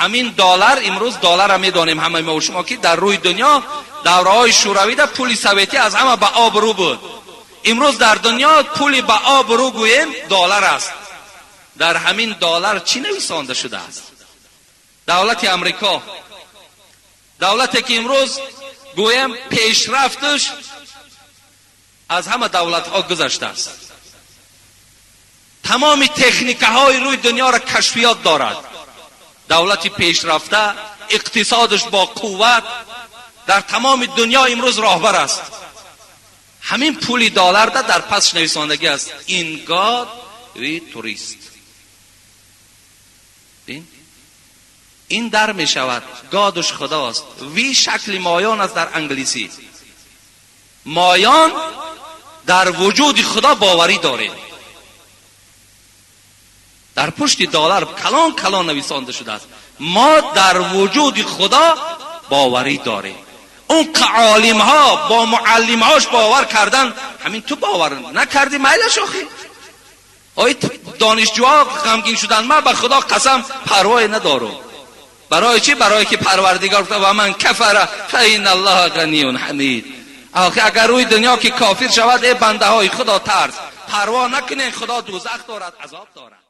Ҳамин доллар имрӯз долларро медонем ҳамаи мо шумо, ки дар рӯи дунё давраҳои шӯравида пули советӣ аз ҳама ба обрӯ буд. Имрӯз дар дунё пули ба обрӯ гӯем доллар аст. Дар ҳамин доллар чӣ нависонда шудааст? Давлати Амрико, давлате ки имрӯз гӯем пешрафташ аз ҳама давлатҳо гузаштааст, тамоми техникаҳои рӯи дунёро кашфиёт дорад, давлати пешрафта, иқтисодаш бо қувват, дар тамоми дунё имрӯз роҳбар аст. Ҳамин пули долларда дар пасш нависондагӣ аст: "In God we trust". Ин дар мешавад God уш худост, we шакли моён аст дар англисӣ. Моён дар вуҷуди худо боварӣ дорем. Дар пушти доллар калон калон нависонда шудааст: мо дар вуҷуди худо боварӣ дорем. Он олимҳо бо муаллимҳош бовар кардан, ҳамин ту бовар накардӣ, майлаш. Охи ой, донишҷӯҳо ғамгин шуданд. Ман ба худо қасам, парвое надорам. Барои чӣ? Барое ки Парвардигор гуфта: "Ва ман кафара фаинна Аллоҳа ғаниюн ҳамид". Охи, агар рӯи дунё ки кофир шавад, э бандаҳои худо, тарс, парво накунед, худо дӯзах дорад, азоб дорад.